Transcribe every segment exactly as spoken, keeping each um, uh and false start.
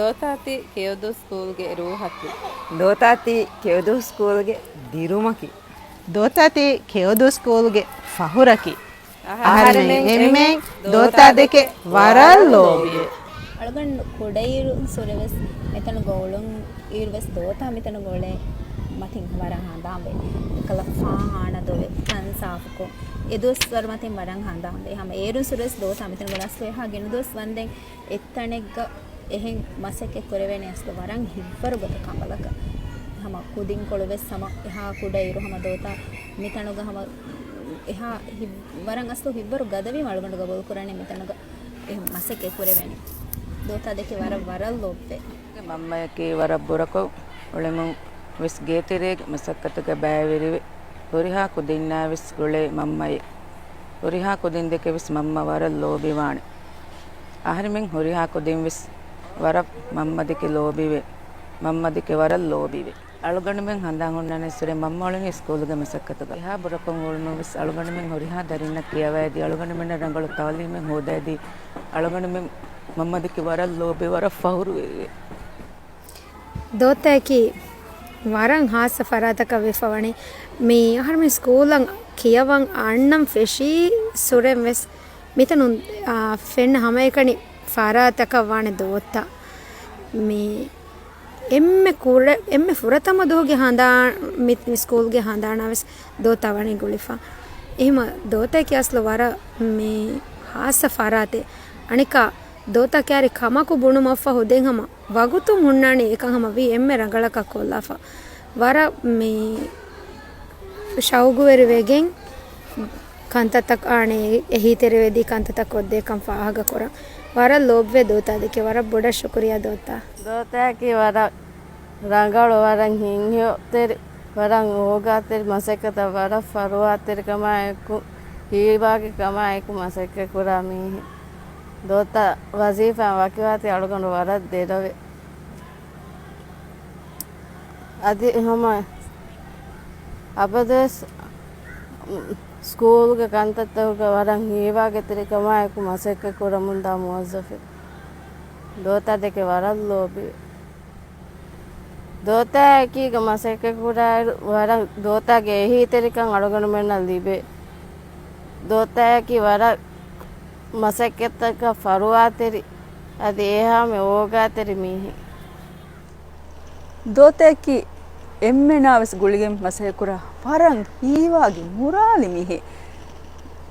ދޯތާތި ކެޔޮދޫ ސްކޫލްގެ ރޫހަކީ. ދޯތާތި ކެޔޮދޫ ސްކޫލްގެ ދިރުމަކީ. ދޯތާތި ކެޔޮދޫ ސްކޫލްގެ ފަހުރަކީ. އަހަރެމެން އެންމެން ދޯތާ ދެކެ ވަރަށް ލޯބިވޭ. އަޅުގަނޑު ކުޑައިރު ސުރެވެސް މިތަނުގަ އުޅުން އިރުވެސް ދޯތާ މިތަނުގަ އުޅޭ މަތިން ވަރަށް ހަނދާންވޭ. އެކަލަ ފާހާނަ ދޮވެ ތަން ސާފުކޮށް އެ ދުވަސްވަރު މަތިން ވަރަށް ހަނދާންވޭ. ހަމަ އޭރުން ސުރެވެސް ދޯތާ މިތަނުގަ އަސްލު އެހާ ގިނަ ދުވަސް ވަންދެން އެއްތަނެއްގަ އެހެން މަސައްކަތް ކުރެވޭނެ އަސްލު ވަރަށް ހިތްވަރު ގޮތަށް ކަނބަލަކަށް. ހަމަ ކުދިންކޮޅު ވެސް ހަމަ އެހާ ކުޑައިރު ހަމަ ދޯތާ މިތަނުގަ ހަމަ އެހާ ހި-، ވަރަށް އަސްލު ހިތްވަރު ގަދަވީމަ އަޅުގަނޑު ގަބޫލުކުރާނެ މިތަނުގަ އެ މަސައްކަތް ކުރެވޭނެ. ދޯތާ ދެކެ ވަރަށް ވަރަށް ލޯބިވޭ. މަންމަޔަކީ ވަރަށް ބުރަކޮށް އުޅެމުން ވެސް ގޭތެރޭގެ މަސައްކަތުގަ ބައިވެރިވެ، ހުރިހާ ކުދިންނާވެސް ގުޅޭ މަންމައެއް. ހުރިހާ ކުދިން ދެކެ ވެސް މަންމަ ވަރަށް ލޯބިވާނެ. އަހަރެމެން ހުރިހާ ކުދިން ވެސް ވަރަށް މަންމަ ދެކެ ލޯބިވޭ. މަންމަ ދެކެ ވަރަށް ލޯބިވޭ. އަޅުގަނޑުމެން ހަނދާން ހުންނާނެ ސުރެ މަންމަ އުޅެނީ ސްކޫލުގެ މަސައްކަތުގަ. އެހާ ބުރަކޮށް އުޅުމުން ވެސް އަޅުގަނޑުމެން ހުރިހާ ދަރިންނަށް ކިޔަވައިދީ، އަޅުގަނޑުމެންނަށް ރަނގަޅު ތައުލީމެއް ހޯދައިދީ، އަޅުގަނޑުމެން މަންމަ ދެކެ ވަރަށް ލޯބި، ވަރަށް ފަހުރުވެރިވޭ. ދޯތައަކީ ވަރަށް ހާއްސަ ފަރާތަކަށް ވެފަ ވަނީ. މި އަހަރުމެން ސްކޫލަށް ކިޔަވަން އަންނަން ފެށީ ސުރެން ވެސް މިތަނުން، އާ، ފެންނަ ހަމައެކަނި ފަރާތަކަށް ވާނެ ދޯތާ. މި އެންމެ ކުރެ-، އެންމެ ފުރަތަމަ ދުވަހުގެ ހަނދާ-، މި، މި ސްކޫލްގެ ހަނދާނާ ވެސް ދޯތާ ވަނީ ގުޅިފަ. އެހެމަ ދޯތައަކީ އަސްލު ވަރަށް މި ހާއްސަ ފަރާތެއް. އަނެކާ ދޯތާ ކައިރި ކަމަކު ބުނުމަށްފަހު ދެން ހަމަ ވަގުތުން ހުންނާނީ އެކަން ހަމަ ވީ އެންމެ ރަނގަޅަކަށް ކޮށްލާފަ. ވަރަށް މި ޝައުގުވެރިވެގެން ކަންތައްތައް އާނެ އެހީތެރިވެދީ ކަންތައްތައް ކޮށްދޭކަން ފާހަގަކުރަން. ވަރަށް ލޯބިވޭ ދޯތާ ދެކެ. ވަރަށް ބޮޑަށް ޝުކުރިއްޔާ ދޯތާ. ދޯތާއަކީ ވަރަށް ރަނގަޅު، ވަރަށް ހިތްހެޔޮތެރި، ވަރަށް އޯގާތެރި މަސައްކަތަށް ވަރަށް ފަރުވާތެރިކަމާއެކު، ހީވާގި ކަމާއެކު މަސައްކަތްކުރާ މީހެއް. ދޯތާ ވަޒީފާ ވަކިވާތީ އަޅުގަނޑު ވަރަށް ދެރަވޭ. އަދި ހަމަ އަބަދުވެސް ސްކޫލްގެ ކަންތައްތަކުގަ ވަރަށް ހީވާގިތެރިކަމާއެކު މަސައްކަތް ކުރަމުންދާ މުވައްޒަފެއް. ދޯތާ ދެކެ ވަރަށް ލޯބިވޭ. ދޯތާއެކީގަ މަސައްކަތް ކުރާއިރު ވަރަށް ދޯތާގެ އެހީތެރިކަން އަޅުގަނޑުމެންނަށް ލިބޭ. ދޯތާއަކީ ވަރަށް މަސައްކަތްތަކަށް ފަރުވާތެރި، އަދި އެހާމެ އޯގާތެރި މީހެއް. ދޯތައަކީ އެންމެނާވެސް ގުޅިގެން މަސައްކަތްކުރާ ވަރަށް ހީވާގި މުރާލި މީހެއް.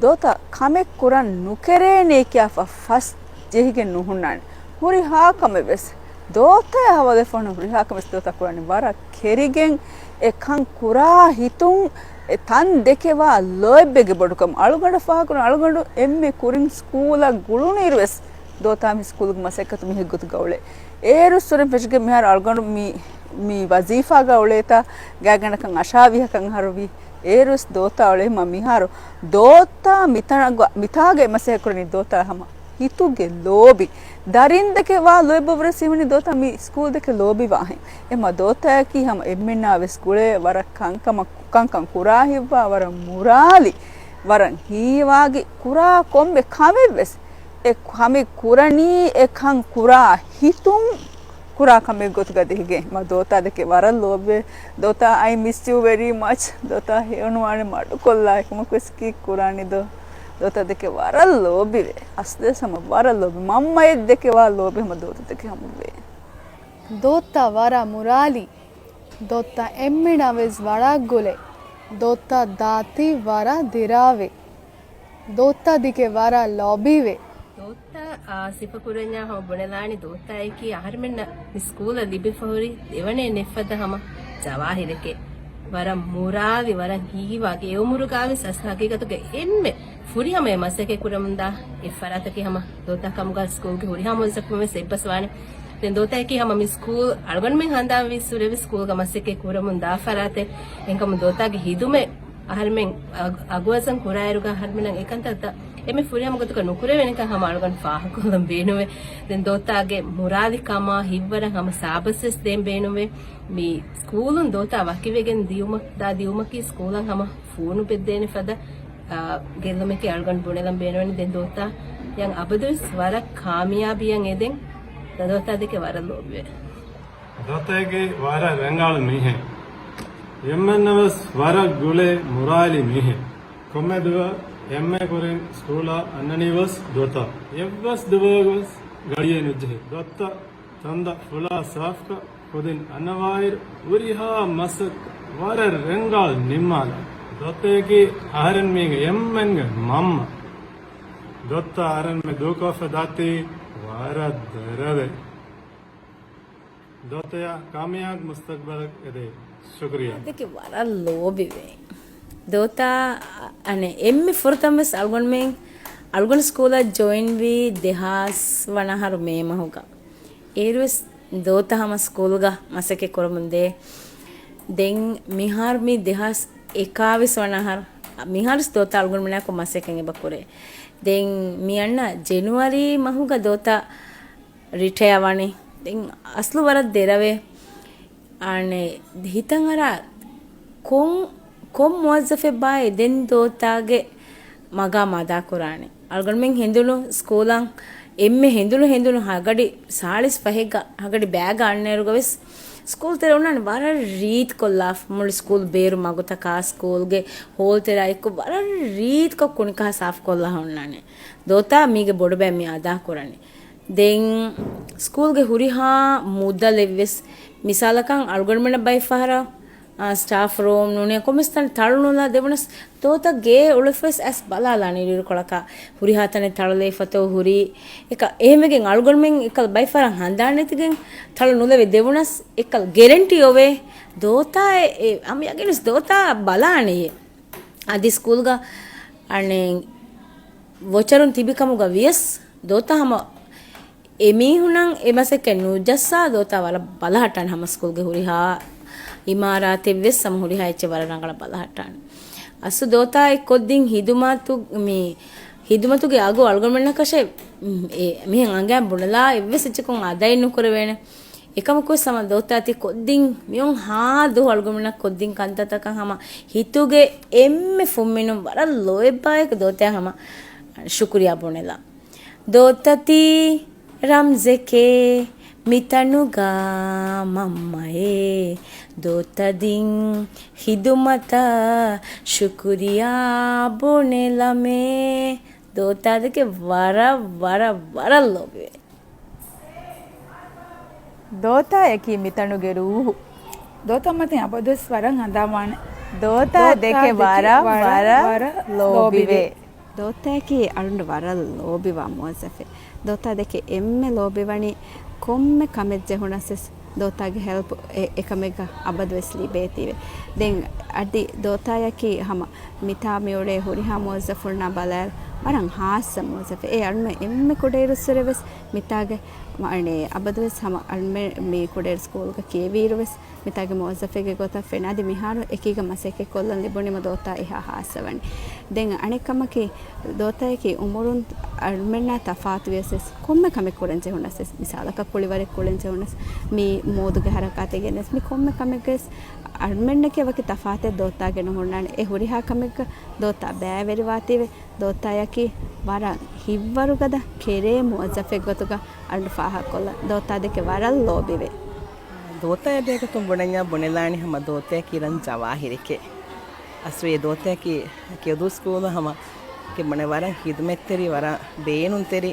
ދޯތަ ކަމެއް ކުރަން ނުކެރޭނޭ ކިޔާފަ ފަސް ޖެހިގެން ނުހުންނާނެ. ހުރިހާ ކަމެއްވެސް ދޯތަޔާ ހަވާލުވެފަ ހުރިހާ ކަމެއްވެސް ދޯތަ ކުރާނެ ވަރަށް ކެރިގެން އެ ކަން ކުރާ ހިތުން އެ ތަން ދެކެވާ ލޯތްބެއްގެ ބޮޑުކަމަށް. އަޅުގަނޑަށް ފާހަގަކުރަން އަޅުގަނޑު އެންމެ ކުރިން ސްކޫލަށް ގުޅުނުއިރުވެސް ދޯތާ މި ސްކޫލުގެ މަސައްކަތު މީހެއްގޮތުގަ އުޅޭ. އޭރު ސުރެން ފެށިގެން މިހާރު އަޅުގަނޑު މި، މި ވަޒީފާގަ އުޅޭތާ ގާތްގަނޑަކަށް އަށާވީހަކަށް އަހަރުވީ. އޭރުވެސް ދޯތާ އުޅޭ މަ މިހާރު ދޯތާ މިތަނަގަ-، މިތާގަ މަސައްކަތް ކުރަނީ ދޯތާ ހަމަ ހިތުގެ ލޯބި. ދަރިން ދެކެ ވާ ލޯތްބަށް ވުރެ ސީމަނީ ދޯތާ މި ސްކޫލް ދެކެ ލޯބިވާހެން. އެ މަ ދޯތާއަކީ ހަމަ އެންމެންނާވެސް ގުޅޭ ވަރަށް ކަންކަމަށް، ކަންކަން ކުރާ ހިތްވާ ވަރަށް މުރާލި، ވަރަށް ހީވާގި ކުރާ ކޮންމެ ކަމެއްވެސް އެ ކަމެއް ކުރަނީ އެ ކަން ކުރާ ހިތުން ކުރާ ކަމެއް ގޮތުގަ ދެހިގެން. މަ ދޯތާ ދެކެ ވަރަށް ލޯބިވޭ. ދޯތާ، I miss you very much. ދޯތާ ހެޔޮނުވާނެ މަޑުކޮށްލާ އެކަމަކުވެސް ކީއްކުރާނީ ދޯ؟ ދޯތާ ދެކެ ވަރަށް ލޯބިވޭ. އަސްލުވެސް ހަމަ ވަރަށް ލޯބި. މަންމައެއް ދެކެ ވާ ލޯބި ހަމަ ދޯތަ ދެކެ ހަމަވޭ. ދޯތާ ވަރަށް މުރާލި. ދޯތާ އެންމެނާވެސް ވަރަށް ގުޅޭ. ދޯތާ ދާތީ ވަރަށް ދެރަވޭ. ދޯތާ ދެކެ ވަރަށް ލޯބިވޭ. ދޯތާ، އާ، ސިފަކުރަންޏާ ހަމަ ބުނެލާނީ ދޯތާއަކީ އަހަރެމެންނަށް މި ސްކޫލަށް ލިބިފަ ހުރި ދެވަނައިން އެއްފަދަ ހަމަ ޖަވާހިރެކޭ. ވަރަށް މުރާލި، ވަރަށް ހީވާގި. އެ އުމުރުގަވެސް އަސްލު ހަގީގަތުގަ އެންމެ ފުރިހަމަ އެ މަސައްކަތް ކުރަމުންދާ އެއް ފަރާތަކީ ހަމަ ދޯތާ ކަމުގަ ސްކޫލްގެ ހުރިހާ މުވައްޒަފުން ވެސް އެއްބަސްވާނެ. ދެން ދޯތާއަކީ ހަމަ މި ސްކޫލް އަޅުގަނޑުމެން ހަނދާންވީ ސުރެވި ސްކޫލްގަ މަސައްކަތް ކުރަމުން ދާ ފަރާތެއް. އެހެންކަމުން ދޯތާގެ ހިދުމަތް އަހަރެމެން އަގު-، އަގުވަޒަން ކުރާއިރުގަ އަހަރެމެންނަށް އެކަންތައްތައް އެންމެ ފުރިހަމަ ގޮތަކަށް ނުކުރެވޭނެކަން ހަމަ އަޅުގަނޑު ފާހަގަކޮށްލަން ބޭނުންވޭ. ދެން ދޯތާގެ މުރާލިކަމާ ހިތްވަރަށް ހަމަ ސާބަސްވެސް ދޭން ބޭނުންވޭ. މި ސްކޫލުން ދޯތާ ވަކިވެގެން ދިޔުމަށް، ދާ ދިޔުމަކީ ސްކޫލަށް ހަމަ ފޫނު ބެއްދޭނެ ފަދަ، އާ، ގެއްލުމެކޭ އަޅުގަނޑު ބުނެލަން ބޭނުންވަނީ. ދެން ދޯތާ ޔަން އަބަދުވެސް ވަރަށް ކާމިޔާބީއަށް އެދެން. ދޯތާ ދެކެ ވަރަށް ލޯބިވޭ. ދޯތައަކީ ވަރަށް ރަނގަޅު މީހެއް. އެންމެންނަށް ވެސް ވަރަށް ގުޅޭ މުރާލި މީހެއް. ކޮންމެ ދުވަހަކު އެންމެ ކުރިން ސްކޫލަށް އަންނަނީ ވެސް ދޯތާ. އެއްވެސް ދުވަހަކު ވެސް ގަޑިއެއް ނުޖެހޭ. ދޯތާ ތަންތަން ފުޅާ ސާފުކޮށް ކުދިން އަންނަވާއިރު ހުރިހާ މަސައްކަތް ވަރަށް ރަނގަޅަށް ނިންމާލާ. ދޯތައަކީ އަހަރެން މީގެ އެންމެންގެ މަންމަ. ދޯތާ އަހަރެންމެ ދޫކޮށްފަ ދާތީ ވަރަށް ދެރަވެ. ދޯތަޔާ ކާމިޔާބު މުސްތަގްބަލަކަށް އެދޭ. ޝުކުރިއްޔާ. ދެކެ ވަރަށް ލޯބިވޭ. ދޯތާ އަނެއް އެންމެ ފުރަތަމަވެސް އަޅުގަނޑުމެން އަޅުގަނޑު ސްކޫލަށް ޖޮއިންވީ ދެހާސް ވަނަ އަހަރު މޭ މަހުގަ. އޭރުވެސް ދޯތާ ހަމަ ސްކޫލްގަ މަސައްކަތް ކުރަމުންދޭ. ދެން މިހާރު މި ދެހާސް އެކާވީސް ވަނަ އަހަރު މިހާރުވެސް ދޯތާ އަޅުގަނޑުމެންނާއެކު މަސައްކަތް އެބަ ކުރޭ. ދެން މި އަންނަ ޖެނުއަރީ މަހުގަ ދޯތާ ރިޓަޔާ ވަނީ. ދެން އަސްލު ވަރަށް ދެރަވޭ. އަނެއް ހިތަށް އަރާ ކޮން، ކޮން މުވައްޒަފެއްބާއޭ ދެން ދޯތާގެ މަގާމް އަދާކުރާނެ. އަޅުގަނޑުމެން ހެނދުނު ސްކޫލަށް އެންމެ ހެނދުނު ހެނދުނު ހަގަޑި ސާޅީސް ފަހެއްގަ ހަގަޑި ބައިގަ އަންނައިރުގަވެސް ސްކޫލް ތެރެ އޮންނާނެ ވަރަށް ރީތިކޮށްލާފަ. މުޅި ސްކޫލް ބޭރު މަގުތަކާ ސްކޫލްގެ ހޯލް ތެރާ އެއްކޮށް ވަރަށް ރީތިކޮށް ކުނިކަހަ ސާފުކޮށްލާ އޮންނާނެ. ދޯތާ މީގެ ބޮޑުބައި މި އަދާކުރަނީ. ދެން ސްކޫލްގެ ހުރިހާ މުދަލެއްވެސް މިސާލަކަށް އަޅުގަނޑުމެންނަށް ބައެއްފަހަރަށް، އާ، ސްޓާފް ރޫމް ނޫނީ ކޮންމެސް ތަން ތަޅު ނުލާ ދެވުނަސް ދޯތާ ގޭ އުޅެފަވެސް އައިސް ބަލާލާނެ އިރުއިރުކޮޅަކާ ހުރިހާ ތަނެއް ތަޅުލައިފަތޯ ހުރީ. އެކަ އެހެންވެގެން އަޅުގަނޑުމެން އެކަލް ބައެއްފަހަރަށް ހަނދާން ނެތިގެން ތަޅު ނުލެވޭ ދެވުނަސް އެކަލް ގެރެންޓީ އޮވޭ. ދޯތާ އެ، އެ، އަމިއަގެންވެސް ދޯތާ ބަލާނެޔޭ. އަދި ސްކޫލްގަ އަނެއް ވޯޗަރުން ތިބި ކަމުގަ ވިޔަސް ދޯތާ ހަމަ އެމީހުނަށް އެ މަސައްކަތް ނުޖައްސާ ދޯތާ ވަރަށް ބަލަހައްޓާނެ ހަމަ ސްކޫލްގެ ހުރިހާ އިމާރާތެއްވެސް ހަމަ ހުރިހާ އެއްޗެއް ވަރަށް ރަނގަޅަށް ބަލަހައްޓާނެ. އަސްލު ދޯތާ އެ ކޮށްދިން ހިދުމަތު، މި ހިދުމަތުގެ އަގު އަޅުގަނޑުމެންނަކަށެއް، އެ މިހެން އަނގައިން ބުނެލާ އެއްވެސް އެއްޗަކުން އަދައެއް ނުކުރެވޭނެ. އެކަމަކުވެސް ހަމަ ދޯތާ ތި ކޮށްދިން މިއޮން ހާ ދުވަހު އަޅުގަނޑުމެންނަށް ކޮށްދިން ކަންތައްތަކަށް ހަމަ ހިތުގެ އެންމެ ފުންމިނުން ވަރަށް ލޯތްބާއެކު ދޯތަޔަށް ހަމަ ޝުކުރިއްޔާ ބުނެލާ. ދޯތަ ތީ ރަމްޒެކޭ މިތަނުގަ މަންމައޭ، ދޯތަ ދިން ހިދުމަތަށް ޝުކުރިއްޔާ ބުނެލަމޭ. ދޯތާ ދެކެ ވަރަށް ވަރަށް ވަރަށް ލޯބިވޭ. ދޯތާއަކީ މިތަނުގެ ރޫހު. ދޯތާ މަތިން އަބަދުވެސް ވަރަށް ހަނދާންވާނެ. ދޯތާ ދެކެ ވަރަށް ވަރަށް ލޯބިވޭ. ދޯތާއަކީ އަޅުގަނޑު ވަރަށް ލޯބިވާ މުވައްޒަފެއް. ދޯތާ ދެކެ އެންމެ ލޯބިވަނީ ކޮންމެ ކަމެއް ޖެހުނަސްވެސް ދޯތާގެ ހެލްޕް އެ، އެކަމެއްގަ އަބަދުވެސް ލިބޭތީވެ. ދެން އަދި ދޯތާއަކީ ހަމަ މިތާ މިއުޅޭ ހުރިހާ މުވައްޒަފުންނާ ބަލާއިރު ވަރަށް ހާއްސަ މުވައްޒަފެއް. އެ އަޅުމެން އެންމެ ކުޑައިރުއްސުރެވެސް މިތާގެ އަނެއް އަބަދުވެސް ހަމަ އަޅުމެން މި ކުޑައިރު ސްކޫލްގަ ކިޔެވިއިރުވެސް މިތާގެ މުވައްޒަފެއްގެ ގޮތަށް ފެންނަ. އަދި މިހާރު އެކީގަ މަސައްކަތް ކޮށްލަން ލިބުނީމަ ދޯތާ އެހާ ހާއްސަވަނީ. ދެން އަނެއް ކަމަކީ ދޯތާއަކީ އުމުރުން އަޅުމެންނާ ތަފާތުވިޔަސް ވެސް ކޮންމެ ކަމެއް ކުރަން ޖެހުނަސް ވެސް މިސާލަކަށް ކުޅިވަރެއް ކުޅެން ޖެހުނަސް މި މޯދުގެ ހަރަކާތެއް ގެނެސް މި ކޮންމެ ކަމެއްގަވެސް އަޅުމެންނަކީ ވަކި ތަފާތެއް ދޯތާގެ ނުހުންނާނެ. އެ ހުރިހާ ކަމެއްގަ ދޯތާ ބައިވެރިވާތީވެ. ދޯތާއަކީ ވަރަށް ހިތްވަރުގަދަ ކެރޭ މުވައްޒަފެއް ގޮތުގަ އަޅުގަނޑު ފާހަގަކޮށްލަން ދޯތާ ދެކެ ވަރަށް ލޯބިވޭ. ދޯތާއާ ބެހޭގޮތުން ބުނަންޏާ ބުނެލާނީ ހަމަ ދޯތާއަކީ ރަން ޖަވާހިރެކޭ. އަސްލު އެ ދޯތާއަކީ ކެދޫ ސްކޫލަށް ހަމަ ކެބުނެ ވަރަށް ހިދުމަތްތެރި، ވަރަށް ބޭނުންތެރި،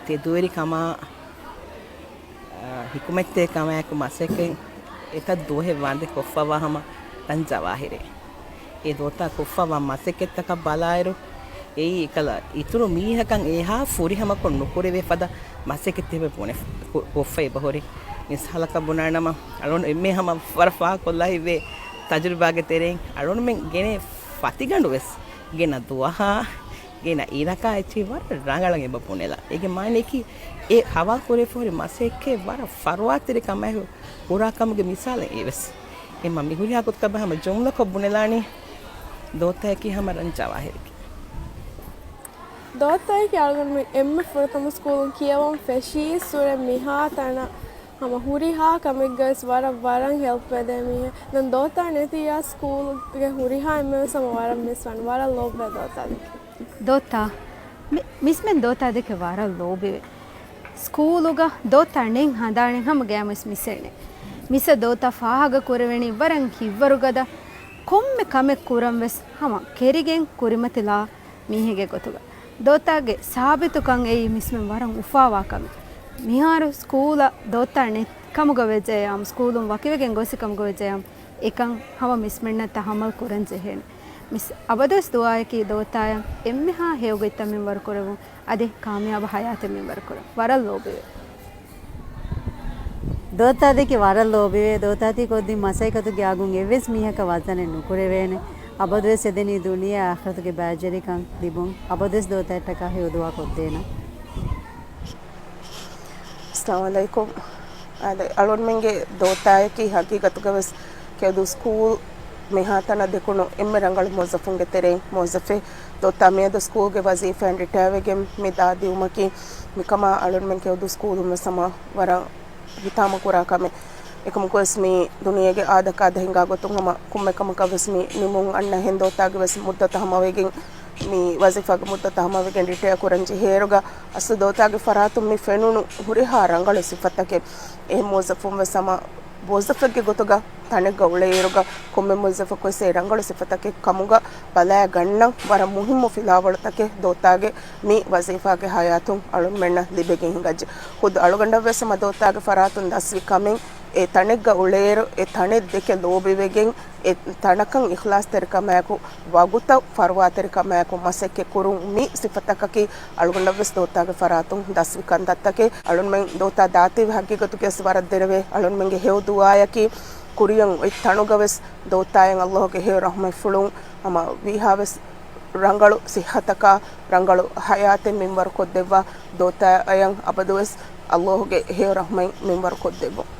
ތެދުވެރިކަމާ، އާ، ހިކުމަތްތެރިކަމާއެކު މަސައްކަތް އެތައް ދުވަހެއް ވަންދެން ކޮށްފަވާ ހަމަ ރަން ޖަވާހިރެއް. އެ ދޯތާ ކޮށްފަވާ މަސައްކަތްތަކަށް ބަލާއިރު، އެއީ އެކަލަ އިތުރު މީހަކަށް އެހާ ފުރިހަމަކޮށް ނުކުރެވޭ ފަދަ މަސައްކަތެއް ބުނެ، ކޮ، ކޮށްފަ އެބަހުރި. މިސާލަކަށް ބުނާނަމަ، އަޅުން އެންމެ ހަމަ ވަރަށް ފާހަގަކޮށްލާ ހިތްވޭ ތަޖުރިބާގެ ތެރެއިން އަޅުންމެން ގެނޭ ފަތިގަނޑު ވެސް ގެނަ ދުވަހާ، ގެނަ އިރަކާ އެއްޗެހި ވަރަށް ރަނގަޅަށް އެބަ ބުނެލާ. އޭގެ މާނައަކީ އެ ހަވާލު ކުރެވިފަހުރި މަސައްކަތް ވަރަށް ފަރުވާތެރި ކަމާއެކު ކުރާ ކަމުގެ މިސާލެއް އެވެސް. އެ މަ މި ހުރިހާ ގޮތަކަށް ހަމަ ޖުމްލަކޮށް ބުނެލާނީ ދޯތައަކީ ހަމަ ރަން ޖަވާހިރެކޭ. ދޯތައަކީ އަޅުގަނޑުމެން އެންމެ ފުރަތަމަ ސްކޫލުން ކިޔަވަން ފެށީއްސުރެ މިހާ ތަނަށް ހަމަ ހުރިހާ ކަމެއްގަވެސް ވަރަށް ވަރަށް ހެލްޕް ވެދޭ މީހެއް. ދެން ދޯތާ ނެތިއްޔާ ސްކޫލުގެ ހުރިހާ އެންމެވެސް ހަމަ ވަރަށް މިސް ވާނެ. ވަރަށް ލޯބިވޭ ދޯތާ ދެކެ. ދޯތާ، މި، މިސްމެން ދޯތާ ދެކެ ވަރަށް ލޯބިވޭ. ސްކޫލުގަ ދޯތާ ނެތް ހަނދާނެއް ހަމަ ގަޔަމުވެސް މިސްއެއް ނެތް. މިސްއަށް ދޯތާ ފާހަގަ ކުރެވެނީ ވަރަށް ހިތްވަރުގަދަ، ކޮންމެ ކަމެއް ކުރަން ވެސް ހަމަ ކެރިގެން ކުރިމަތިލާ މީހެއްގެ ގޮތުގަ. ދޯތާގެ ސާބިތުކަން އެއީ މިސްމެން ވަރަށް އުފާވާ ކަމެއް. މިހާރު ސްކޫލަށް ދޯތާ ނެތް ކަމުގަ ވެއްޖަޔާމު، ސްކޫލުން ވަކިވެގެން ގޮސް ކަމުގަ ވެއްޖަޔާމު، އެކަން ހަމަ މިސްމެންނަށް ތަހައްމަލް ކުރަން ޖެހޭނެ. މިސް އަބަދުވެސް ދުޢާއަކީ ދޯތާޔަށް އެންމެހާ ހެޔޮގޮތްތައް މިންވަރު ކުރެވުން، އަދި ކާމިޔާބު ހަޔާތެއް މިންވަރު ކުރަން. ވަރަށް ލޯބިވޭ. ދޯތާދެކެ ވަރަށް ލޯބިވޭ. ދޯތާތީ ކޮށްދިން މަސައްކަތުގެ އަގުން އެއްވެސް މީހަކަށް ވަޒަނެއް ނުކުރެވޭނެ. އަބަދުވެސް އެދެނީ ދުނިޔެ އާޚިރަތުގެ ބައިވެރިކަން ލިބުން. އަބަދުވެސް ދޯތާއަށްޓަކާ ހެޔޮ ދުޢާ ކޮށްދޭނަން. އައްސަލާމު ޢަލައިކުމް. އާދެ، އަޅުންމެންގެ ދޯތާއަކީ ހަގީގަތުގަވެސް ކެއުދޫ ސްކޫލް މިހާތަނަށް ދެކުނު އެންމެ ރަނގަޅު މުވައްޒަފުންގެ ތެރެއިން މުވައްޒަފެއް. ދޯތާ މިއަދު ސްކޫލްގެ ވަޒީފާއިން ރިޓަޔާވެގެން މި ދާދިއުމަކީ، މިކަމާ އަޅުންމެން ކެއުދޫ ސްކޫލުން ވެސް ހަމަ ވަރަށް ހިތާމަ ކުރާ ކަމެއް. އެކަމަކުވެސް މި ދުނިޔޭގެ އާދަކާދަ ހިނގާ ގޮތުން ހަމަ ކޮންމެ ކަމަކަށް ވެސް މި ނިމުން އަންނަ ހެން ދޯތާގެ ވެސް މުއްދަތަށް ހަމަވެގެން، މި ވަޒީފާގެ މުއްދަތަށް ހަމަވެގެން ރިޓަޔާ ކުރަން ޖެހޭއިރުގަ، އަސްލު ދޯތާގެ ފަރާތުން މި ފެނުނު ހުރިހާ ރަނގަޅު ސިފަތަކެއް. އެހެން މުވައްޒަފުން ވެސް ހަމަ މުވައްޒަފެއްގެ ގޮތުގަ ތަނެއްގަ އުޅޭއިރުގަ، ކޮންމެ މުވައްޒަފަކުވެސް އެ ރަނގަޅު ސިފަތަކެއް ކަމުގަ ބަލާގަންނަން ވަރަށް މުހިއްމު ފިލާވަޅުތަކެއް ދޯތާގެ މި ވަޒީފާގެ ހަޔާތުން އަޅުންމެންނަށް ލިބިގެން ހިނގައްޖެ. ޚުދު އަޅުގަނޑަށްވެސް ހަމަ ދޯތާގެ ފަރާތުން ދަސްވި ކަމެއް، އެ ތަނެއްގަ އުޅޭއިރު، އެ ތަނެއް ދެކެ ލޯބިވެގެން، އެ ތަނަކަށް އިޚްލާޞްތެރިކަމާއެކު، ވަގުތަށް ފަރުވާތެރިކަމާއެކު މަސައްކަތް ކުރުން، މި ސިފަތަކަކީ އަޅުގަނޑަށްވެސް ދޯތާގެ ފަރާތުން ދަސްވި ކަންތައްތަކެއް. އަޅުންމެން ދޯތާ ދާތީވެ ހަގީގަތުގައިވެސް ވަރަށް ދެރަވޭ. އަޅުންމެންގެ ހެޔޮ ދުޢާއަކީ ކުރިޔަށް އޮތް ތަނުގަވެސް ދޯތާއަށް އައްލާހުގެ ހެޔޮ ރަޙްމަތްފުޅުން ހަމަ ވީހާވެސް ރަނގަޅު ޞިއްޙަތަކާ، ރަނގަޅު ޙަޔާތެއް މިންވަރު ކޮށްދެއްވާ، ދޯތާއަށް އަބަދުވެސް އައްލާހުގެ ހެޔޮ ރަޙްމަތް މިންވަރު ކޮށްދެއްވުން.